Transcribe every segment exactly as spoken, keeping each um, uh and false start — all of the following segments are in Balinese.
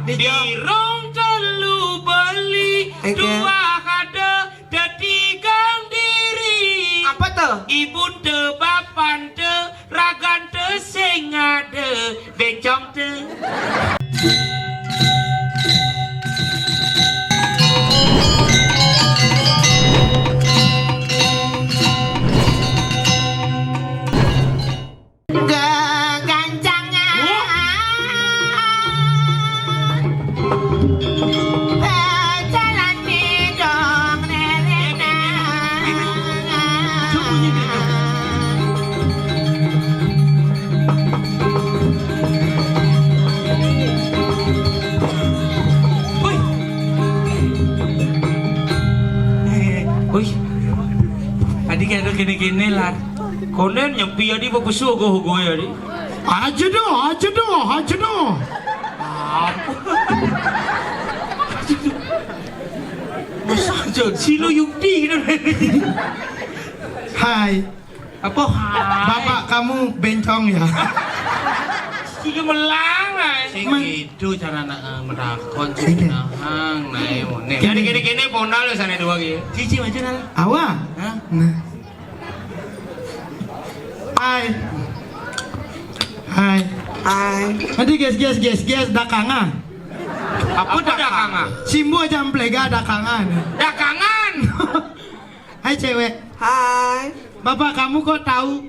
Dirong telu beli, dua ada, dadi kang diri. Apa to? Ibunte, bapante, ragante, sing ada, bencongte. Gegancangan. Jalan didong nerenang. Woi. Woi. Adi kene-kene lah. Konen nyepi adi pepesu ogoh-ogoh adi. Aja dah, aja dah, aja dah. Apa? Masa aja silo yukti gitu. Hai. Apa hai? Bapak kamu bencong ya? Sing melang ae. Sing gitu cara anak, eh, metakon sing nahang nae mone. Jadi kene-kene pondal ya sana dua gitu. Cici maju nang. Awa. Hah? Nah. Hai. Hai. Hai. Nanti guys, guys, guys, guys, dakanga. Apa dakanga? Simbo aja amplega dakanga. Dakangan. Hai cewek. Hai. Bapak kamu kok tahu?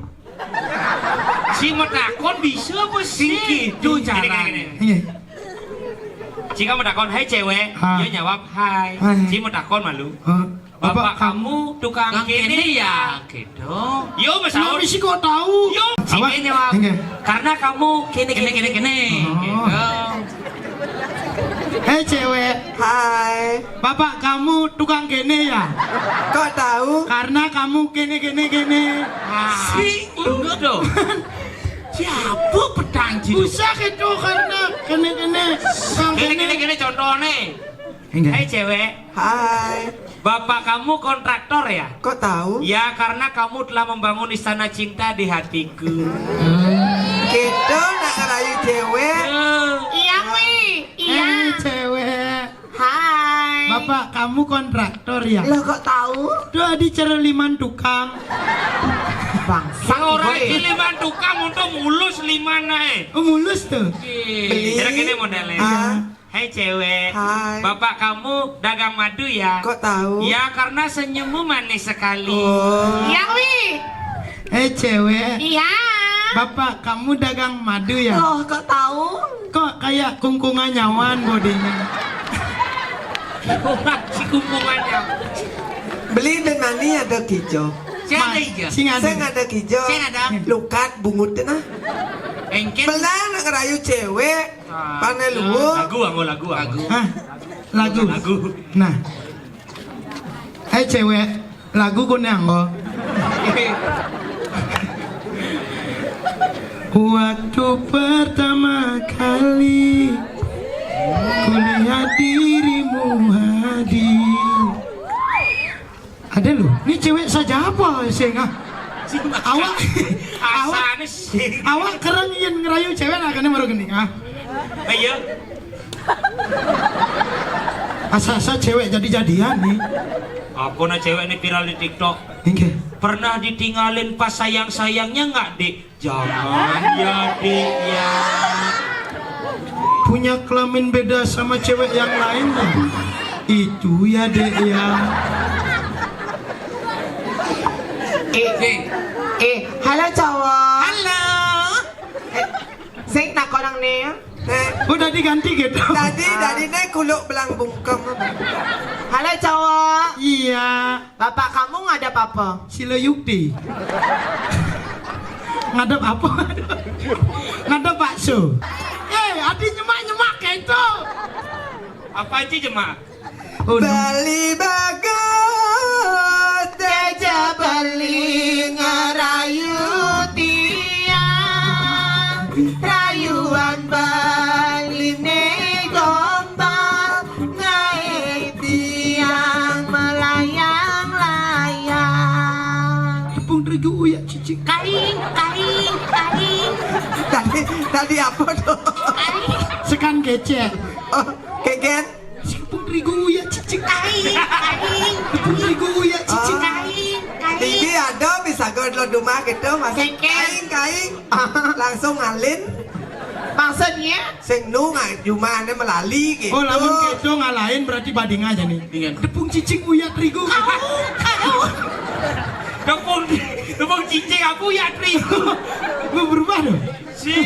Si metakon bisa apa sih? Sing gitu cara. Gini, gini, gini. Iya. Jika metakon, "Hai cewek," ha. Dia jawab, "Hai." Hai. Si metakon malu. Ha. Bapak kamu tukang kene ya? Gitu. Yo, mesaut. Kenapa sih kok tahu? Yo, si kene, Pak. Enggak. Karena kamu kene, kene, kene, kene. Oh. Gitu. Hei, cewek. Hai. Bapak kamu tukang kene ya? Kok tahu? Karena kamu kene, kene, kene. Ah, si lu dong. Siapa petang, Ci? Usah gitu, karena kene, kene. Tukang kene, kene, kene, kene contohnya. Enggak. Hei, cewek. Hai. Bapak kamu kontraktor ya? Kok tahu? Ya, karena kamu telah membangun istana cinta di hatiku. Gitu, nak ngerayu cewek. Iya, Wi. Iya. Hei, cewek. Hai. Bapak kamu kontraktor ya? Lah, kok tahu? Tuh, adi cereliman tukang. Bangsa. Orang cereliman tukang untuk mulus liman ae. Oh, mulus tuh. Beli. Kira-kira modelnya. Ah. Hai cewek. Hai. Bapak kamu dagang madu ya? Kok tahu? Ya, karena senyummu manis sekali. Oh. Iya, Wi. Eh, cewek. Iya. Bapak kamu dagang madu ya? Loh, kok tahu? Kok kayak kungkungan nyawan bodinya? Orang si kungkungan nyawan. Beli dan mani ada hijau. Saya ada hijau. Sing ada. Saya ada hijau. Saya ada. Lukat bungut nah. Engkel. Belang nak ngerayu cewek. Pane luwu. Lagu, anggo lagu, anggo. Lagu. Hah? Lagu. Lagu. Nah. Hai cewek, lagu kone anggo. Waktu pertama kali kulihat dirimu hadir. Ada loh, ini cewek saja apa sih, ah? Awak, awak, awak kereng yen ngerayu cewek lah, kene baru gini, ah. Iya. Asa-asa cewek jadi-jadian nih. Apa nah cewek nih viral di TikTok? Enggak. Pernah ditinggalin pas sayang-sayangnya nggak, Dik? Jangan ya, Dik, ya. Punya kelamin beda sama cewek yang lain ya? Itu ya, Dek, ya. Eh, eh, halo, cowok. Halo. Eh, sing takon nang ne. Eh. Oh, tadi ganti gitu. Tadi, tadi ne kuluk belang bungkem. Halo, cowok. Iya. Bapak kamu ngadep apa? Silo yukti. Ngadep apa? Ngadep bakso. Eh, adi nyemak-nyemak gitu. Apa aja jemak? Oh, no. Bali bagus, teja beli ngerayu tiang. Rayuan Bali ne gombal, ngae tiang melayang-layang. Tepung terigu ya, Cici. Karing, karing, karing. Tadi, tadi apa tuh? Karing. Sekan kecek. Oh, keken. Tepung terigu ya cicing. Kaing, kaing. Tepung terigu ya cicing. Ah. Kaing, kaing. Tinggi ada bisa kau lo rumah gitu, masih kaing, kaing. Langsung ngalin. Maksudnya? Sing nu nggak cuma ane melali gitu. Oh, lamun kedo ngalahin berarti bading aja nih. Iya. Tepung cicing uya terigu. Kau, kau. Tepung, tepung cicing aku ya terigu. Lu berubah dong. Sing.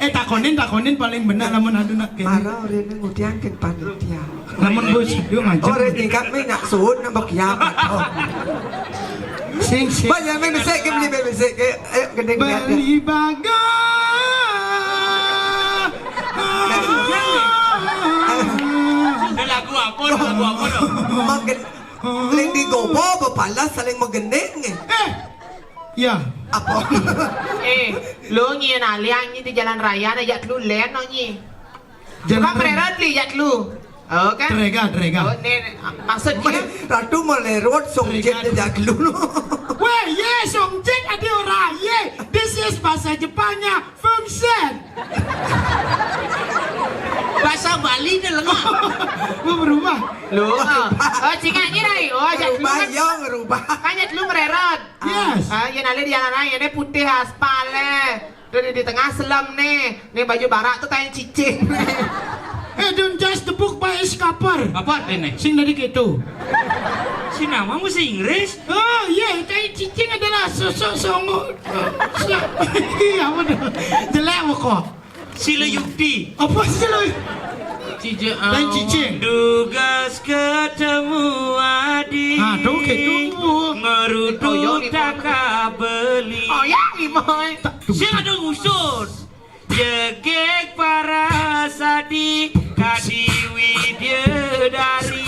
Eh, takonin, takonin paling benar lamun anu nak kene. Marah rene ngudiang ke panitia. Lamun bos itu ngancem. Oh, rene tingkat me nak suut nambah kiamat. Oh. Sing, sing. Banyak me besek ke beli me besek ke. Ayo gendeng lihat ya. Beli baga. Ada lagu apa? Ada lagu apa dong? Makin ling di gobo bepalas saling megendeng. Eh. Ya. Apa? Eh, lu nyi naliang nyi di jalan raya na jak lu len no nyi. Jalan bukan raya. Mererot li jak lu. Oh kan? Terega, terega. Oh, ne, maksudnya? Ratu melerot songjet jak lu. Weh, ye, songjet ada orang. Ye, this is bahasa Jepangnya. Fungsen. Bahasa Bali dia lengah. Lu berubah. Lu, ah. Oh, cingak nyi rai. Oh, jak lu. Berubah, kan? Yo, ngerubah. Kan jak lu mererot. Yes. Ah, yang ada di jalan raya, ini putih aspal, eh. Udah di, di tengah selam nih. Nih baju barak tuh kayak cicing. Eh, don't judge the book by its cover. Apa artinya? Sing dari gitu. Si nama mesti Inggris? Oh, iya, kayak cicing adalah sosok songo. Iya, apa tuh? Jelek apa kok? Sila yukti. Apa sih lo? Cija lain cicing. Dugas ketemu adi. Aduh, gitu. Ngerudu tak kabeli. Oh, ya, Imoy. Sing ada ngusut. Jegek para sadi kadi widya dari.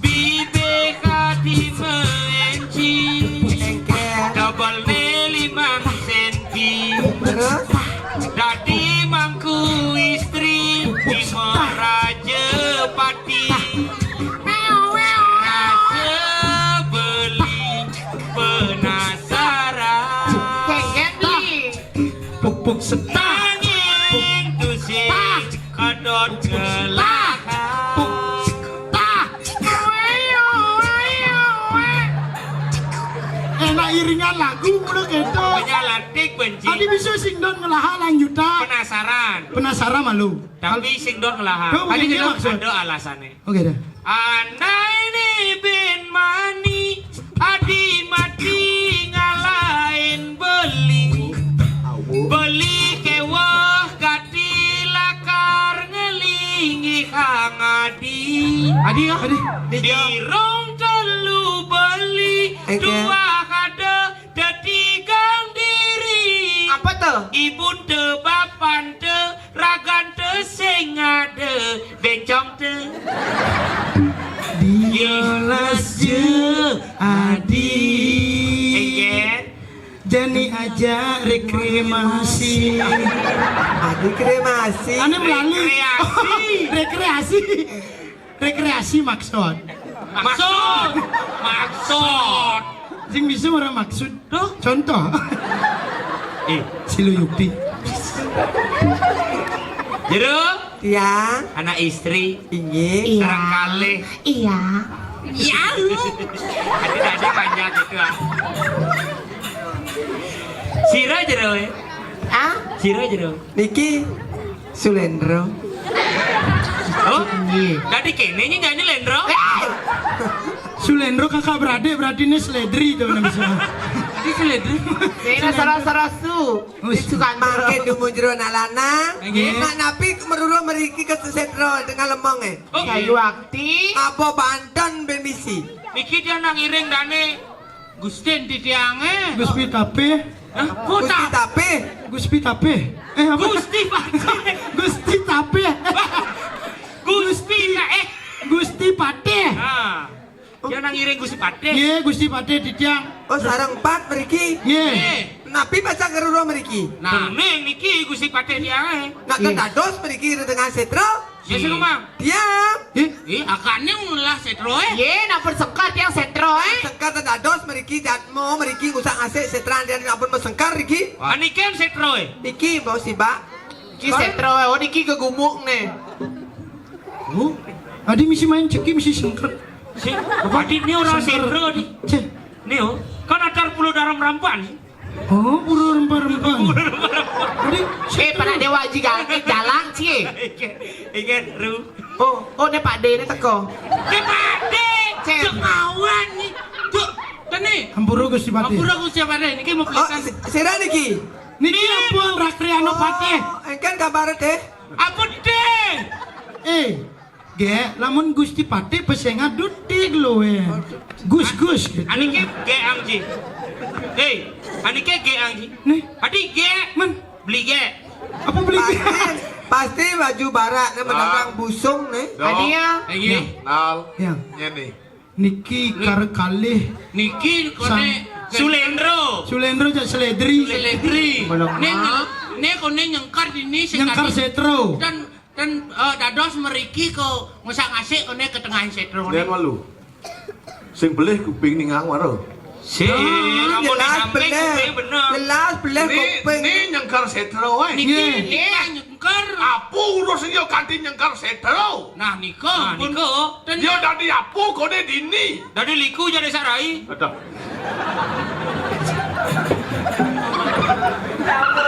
Bibe kadi menci. Double ne limang senti. Terus? Dadi mangku istri di Raja Pati. Rasa beli penasaran. Kengkeng beli. Puk, puk, setah. Angin tusing kedot ngelahan. Puk, setah. Enak iringan lagu mulu gitu. Penyalantik benci. Adi bisa sing don ngelaha lanjutan. Penasaran. Penasaran malu. Tapi sing don ngelaha. Tuh, bukan adi dia gitu maksud. Ada alasannya. Oke dah. Andai ni bin mani, adi mati ngalahin beli. Beli kewah kati lakar ngelingi kang adi. Adi ya? Adi. Dirong telu beli, oke. Dua kada tetigang diri. Apa tuh? Ibun te bapan te ragan te sing ada bencong te. Diolas je adi. Enggak. Jani aja rekreasi. Adi kremasi. Ane melali. Rekreasi. Rekreasi. Rekreasi maksud. Maksud. Maksud. Sing bisa orang maksud. Tuh. Contoh. Eh, Silo Yukti. Jero. Tiang. Anak istri. Inggih. Iya. Sareng kalih. Iya. Iya. Tadi tadi banyak gitu ah. Sira jero. Ah? Sira jero. Niki Sulendro. Oh? Iya. Tadi kene nyanyi Lendro? Sulendro kakak beradik berarti ini seledri tuh nang bisa. Ini seledri. Ini salah-salah su. Wis. Di Sukandro. Mangke dumun jero anak lanang. Nggih. Nak napi meruru meriki ke sesetro dengan lemong eh. Oh. Kayu akti. Apa banten ben misi? Niki dia nang iring dane. Gustin titiange. Gus Pitape. Hah? Kok Gusti tak? Tape. Gus Pitape. Eh apa? Gusti Pate. Gusti Tape. Gus Pita eh. Gusti Pate. Ah. Dia nang iring Gusti Pate. Ye, Gusti Pate titiang. Oh, sarang empat meriki. Ye. Eh. Napi maca keruro meriki? Nah, ning niki Gusti Pate tiange. Nak dados meriki dengan setra. Ya sing ngomong. Tiang. Eh? Eh, akane ngolah setra eh. Ye, nak bersengkar tiang setra eh. Sengkar dados meriki jatmo meriki ngusah ngasih setra dia nak pun bersengkar meriki. Aniken setra eh. Iki mau sibak. Ki setro, oh, niki gegumuk nih. Oh, adi misi main ceki, misi sengker. Si, adi ni orang sengker adi. Cek. Ni, oh, kan atar pulau dalam rampan. Oh, pura rempah-rempah. Adi, eh, pada dewa jiga, eh, jalan sih. Ingat, ingat, Ru. Oh, oh, ni Pak De ni teko. Ni Pak De, cek. Cek mawan ni. Cek, tani. Ampura Gusti Pati. Ampura Gusti Pati. Niki mau pelikan. Oh, sira niki. Niki ampun Rakriano Pati. Oh, engken kabar teh. Apa teh? Eh, Gek, lamun Gusti Pati pesengat dutig lho, eh. Gus, Gus, gitu. Anike Gek Angji. Hei, anike Gek Angji. Nih. Adi Gek. Men. Beli Gek. Apa beli Gek? Pasti, pasti baju barak nih, menentang busung nih. Adi ya. Lagi. Nal. Ya. Ini. Niki kar kalih. Niki kone Sulendro. Sulendro jak seledri. Seledri. Nih, nih kone nyengkar di ini. Nyengkar setro. Dan Dan, eh, dados meriki ko ngusak-asik kone ke tengah setro. Nen walu. Sing belih kuping ningang waro. Sing, ampun jelas belih. Kuping bener. Jelas belih kuping. Ni nyengker setro wae. Niki, niki nyengker. Apa urus iya kanthi nyengker setro? Nah, nika, nah, pun nika. Ten- Dia dadi apa kone dini? Dadi liku jadi sarai. Aduh.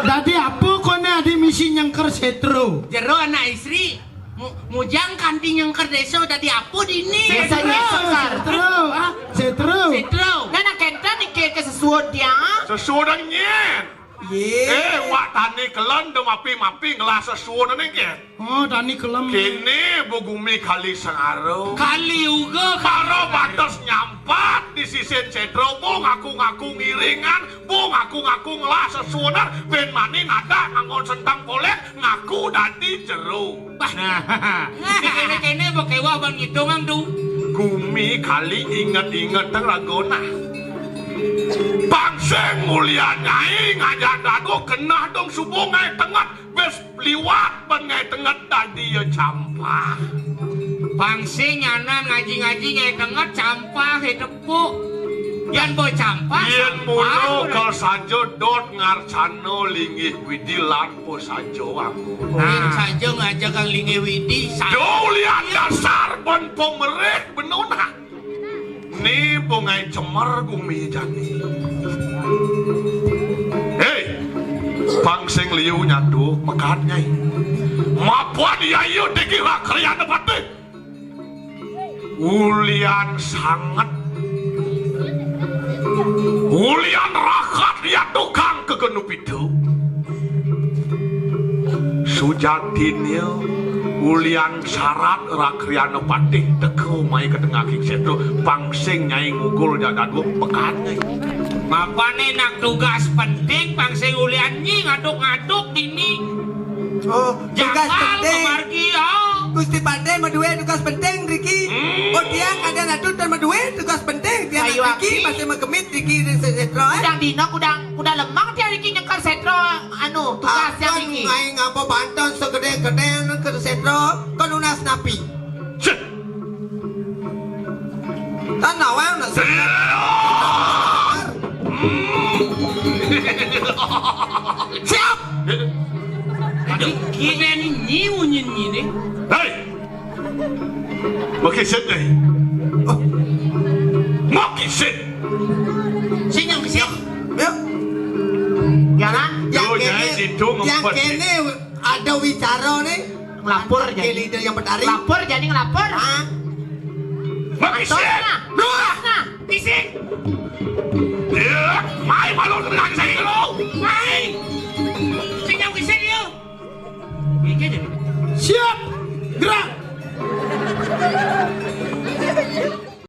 Dadi apa kone adi misi nyengker setro? Jero anak istri. Mu-, mujang kanthi nyengker desa dadi apa dini? Desa nyengker. Setro. Ah, setro. Setro. Nah, nah, kenten niki ke sesuud dia. Sesuud nyen. Ye. Eh, wak tani kelen do mapi-mapi ngelah sesuun ne ke. Oh, tani kelem. Kene bo gumi kali sengaro. Kali uga. Karo bates nyampat di sisin setro, bo ngaku-ngaku ngiringan, bo ngaku-ngaku ngelah sesuunan, ben mani nadak nganggon sentang polek, ngaku dadi jero. Bah. Nah, di kene-kene bo kewah ban ngitungan tu. Gumi kali inget-inget teng ragona. Pang sing mulia nyai ngajak dago kenah dong subuh ngai tenget, bes liwat ban ngai tenget dadi ya campah. Pang sing nyanan ngaji-ngaji ngai tenget campah, eh, tepuk. Yan bo campah, yen sampah, mulo udah. Kal saja dot ngarcana linggih widi lan po saja aku. Nah. Yen saja ngajak kang linggih widi, sa- Do ulian dasar ban pemerih benona. Ni bungai cemer gumi jani. Hei, pang sing liu nyatu mekat nyai. Mapuan iya iya dikira kriana patih. Ulian sanget. Ulian rakat ya tukang kegenu pitu. Sujatinnya ulian syarat Rakriana Patih teka mai ke tengah king setro, pang sing nyai ngugul jaga dua pekan. Mapane nak tugas penting, pang sing ulian nyi ngaduk-ngaduk dini. Oh, tugas penting. Jagal memargi, oh. Gusti Pate madue tugas penting riki. Hmm. Oh, tiang ada natut dan madue tugas penting. Tiang riki masih magemit riki di se-, setro, eh. Kudang dino, kudang, kudang lemang tiang riki nyengkar setro, anu, tugas tiang riki. Ampun, ngai ngapa banton segede-gede ke setro, ke nunas napi. Set. Tan nawang nak. Siap. Aduh, kita ni nyiu nyi ni. Hei. Makin set ni. Oh. Makin set. Sing yang siap. Ya. Jangan. Yang kene, yang kene ada wicara ni. Ngelapor jadi. Kene yang petari. Lapor jadi ngelapor. Ah. Makin set. Nah. Dua. Nah. Isik. Ya, mai malu tenang saya lo. Mai. Sing yang isik yo. Iki deh. Siap. Gerak.